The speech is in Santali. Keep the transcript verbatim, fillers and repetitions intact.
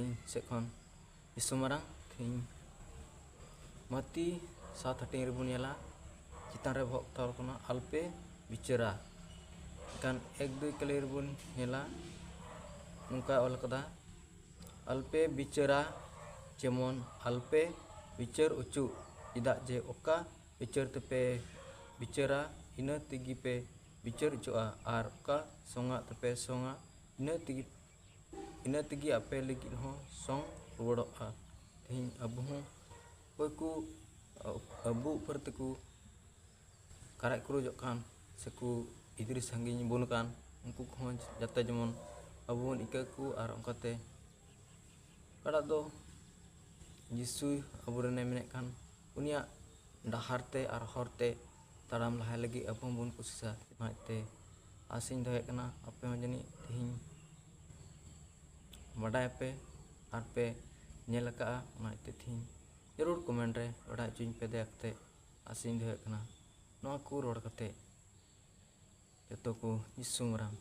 ᱤᱧ ᱥᱮᱫ ᱠᱷᱚᱱ ᱡᱤᱥᱩ ᱢᱟᱨᱟᱝ᱾ ᱛᱮᱦᱮᱧ ᱢᱟᱛᱤ ᱥᱟᱛ ᱦᱟᱹᱴᱤᱧ ᱨᱮᱵᱚᱱ ᱧᱮᱞᱟ, ᱪᱮᱛᱟᱱ ᱨᱮ ᱵᱚᱦᱚᱜ ᱠᱟᱛᱷᱟ ᱚᱞ ᱠᱟᱱᱟ, "ᱟᱞᱯᱮ ᱵᱤᱪᱟᱹᱨᱟ"᱾ ᱮᱱᱠᱷᱟᱱ ᱮᱠ ᱫᱩᱭ ᱠᱟᱹᱞᱤ ᱨᱮᱵᱚᱱ ᱧᱮᱞᱟ, ᱱᱚᱝᱠᱟᱭ ᱚᱞ ᱠᱟᱫᱟ, "ᱟᱞᱯᱮ ᱵᱤᱪᱟᱹᱨᱟ, ᱡᱮᱢᱚᱱ ᱟᱞᱯᱮ ᱵᱤᱪᱟᱹᱨ ᱚᱪᱚᱜ, ᱪᱮᱫᱟᱜ ᱡᱮ ᱚᱠᱟ ᱵᱤᱪᱟᱹᱨ ᱛᱮᱯᱮ ᱵᱤᱪᱟᱹᱨᱟ, ᱤᱱᱟᱹ ᱛᱮᱜᱮ ᱯᱮ ᱵᱤᱪᱟᱹᱨ ᱚᱪᱚᱜᱼᱟ, ᱟᱨ ᱚᱠᱟ ᱥᱚᱝᱟᱜ ᱛᱮᱯᱮ ᱥᱚᱝᱟ, ᱤᱱᱟᱹ ᱛᱮᱜᱮ, ᱤᱱᱟᱹ ᱛᱮᱜᱮ ᱟᱯᱮ ᱞᱟᱹᱜᱤᱫ ᱦᱚᱸ ᱥᱚᱝ ᱨᱩᱣᱟᱹᱲᱚᱜᱼᱟ᱾" ᱛᱮᱦᱮᱧ ᱟᱵᱚ ᱦᱚᱸ ᱚᱠᱚᱭ ᱠᱚ ᱟᱵᱚ ᱩᱯᱚᱨ ᱛᱮᱠᱚ ᱠᱟᱨᱟᱡ ᱠᱩᱨᱩᱡᱚᱜ ᱠᱟᱱ ᱥᱮᱠᱚ ᱤᱫᱨᱤ ᱥᱟᱺᱜᱤᱧ ᱵᱚᱱ ᱠᱟᱱ, ᱩᱱᱠᱩ ᱠᱚᱦᱚᱸ ᱡᱟᱛᱮ ᱡᱮᱢᱚᱱ ᱟᱵᱚ ᱵᱚᱱ ᱤᱠᱟᱹ ᱠᱚ, ᱟᱨ ᱚᱱᱠᱟᱛᱮ ᱚᱠᱟᱴᱟᱜ ᱫᱚ ᱡᱤᱥᱩ ᱟᱵᱚᱨᱮᱱᱮ ᱢᱮᱱᱮᱫ ᱠᱟᱱ, ᱩᱱᱤᱭᱟᱜ ᱰᱟᱦᱟᱨ ᱛᱮ ᱟᱨ ᱦᱚᱨ ᱛᱮ ᱛᱟᱲᱟᱢ ᱞᱟᱦᱟᱭ ᱞᱟᱹᱜᱤᱫ ᱟᱵᱚ ᱦᱚᱸᱵᱚᱱ ᱠᱩᱥᱤᱥᱟ᱾ ᱚᱱᱟᱛᱮ ᱟᱥᱤᱧ ᱫᱚᱦᱚᱭᱮᱫ ᱠᱟᱱᱟ, ᱟᱯᱮ ᱦᱚᱸ ᱡᱟᱹᱱᱤᱡ ᱛᱮᱦᱮᱧ ᱵᱟᱰᱟᱭᱟᱯᱮ ᱟᱨ ᱯᱮ ᱧᱮᱞ ᱟᱠᱟᱫᱼᱟ᱾ ᱚᱱᱟ ᱤᱭᱟᱹᱛᱮ ᱛᱮᱦᱮᱧ ᱡᱟᱹᱨᱩᱲ ᱠᱚᱢᱮᱱᱴ ᱨᱮ ᱵᱟᱰᱟᱭ ᱦᱚᱪᱚᱧ ᱯᱮ ᱫᱟᱭᱟ ᱠᱟᱛᱮ, ᱟᱥᱤᱧ ᱫᱚᱦᱚᱭᱮᱫ ᱠᱟᱱᱟ᱾ ᱱᱚᱣᱟ ᱠᱚ ᱨᱚᱲ ᱠᱟᱛᱮ ᱡᱚᱛᱚ ᱠᱚ ᱡᱤᱥᱩ ᱢᱟᱨᱟᱝ